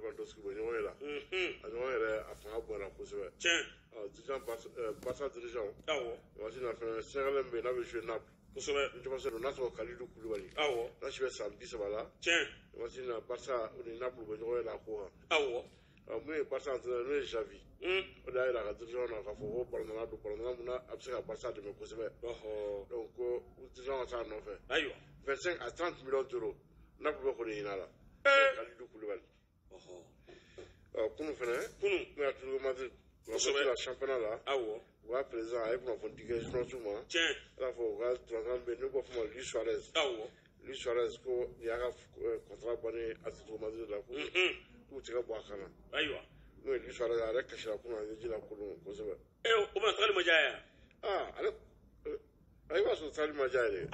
Lewandowski bɛ ɲɔgɔn ye la. A ɲɔgɔn yɛrɛ a fanga bonyana kosɛbɛ. Tiɲɛ. Ɔ, dirigeant Barça dirigeant. Waati in na fɛnɛ, Sénégalais min bɛ yen n'a bɛ jouer Naples. Ni défenseur don n'a tɔgɔ Kalidou Koulibaly. N'a si bɛ san 30 la. Waati in na, Barça o ni Naples bɛ ɲɔgɔn ye la a ko kan. Ɔ, mun ye Barça entraîneur n'o ye Xavi. O de y'a yira a ka dirigeant na k'a fɔ ko balontanna don, balontanna mun na a bɛ se ka Barça dɛmɛ kosɛbɛ. Donc ko dirigeant ka taa a nɔfɛ. 25 à 30 millions d'euros. Naples bɛ k'o de ɲini a la. Kalidou Koulibaly. Ɔ, kunun fɛnɛ. Kunun. N'o ye Atlético Madrid. La championnat la. U ka président a ye kunnafoni di kɛ journaliste ma. I n'a fɔ u ka tubabukan bɛ yen n'u b'a fɔ o ma Luis Suarez. Luis Suarez ko nin y'a ka contrat bannen Atlético Madrid la, ko k'u tɛgɛ bɔ a kan na. N'o ye Luis Suarez, a yɛrɛ kasira kunun, a ɲɛji la kunun kosɛbɛ. Ee, o bɛna tagali ma diya yan. Aa, ale i b'a sɔrɔ tagali ma diya ye dɛ.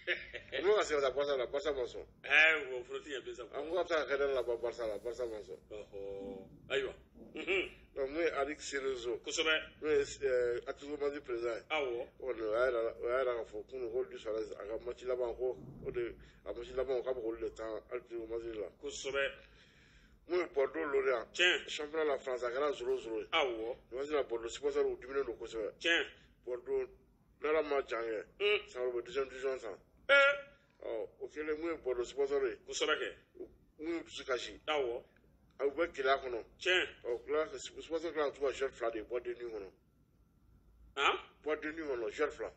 O ma ka se ka taa Barca la, Barca ma sɔn. Ɛɛ, o fana ti ɲɛ bilen sa. A ko k'a bɛ taa ka kɛ laban Barca la, Barca ma sɔn. Ayiwa. Donc mun ye Alex Cerezo. N'o ye Atlético Madrid président ye. O kɔni o y'a yira k'a fɔ kunun ko Luis Suarez a ka match laban, ko o de a match laban k'a bɛ k'olu de tan Atlético Madrid la. Mun ye Bordeaux Lorient. Championnat la France, a kɛra 0-0 ye. Nin waati la, Bordeaux supporters u diminen don kosɛbɛ. Bordeaux n'Ala ma jan kɛ, san wɛrɛ u bɛ deuxième division san. Ɔ, o kɛlen, mun ye Bordeaux supporters ye. Kosɛbɛ kɛ. Mun y'u dusu kasi. U bɛ gɛlɛya kɔnɔ. Ɔ, kila supporters kila ka t'u ka joueur fila de boîte de nuit kɔnɔ. Boîte de nuit kɔnɔ, joueur fila.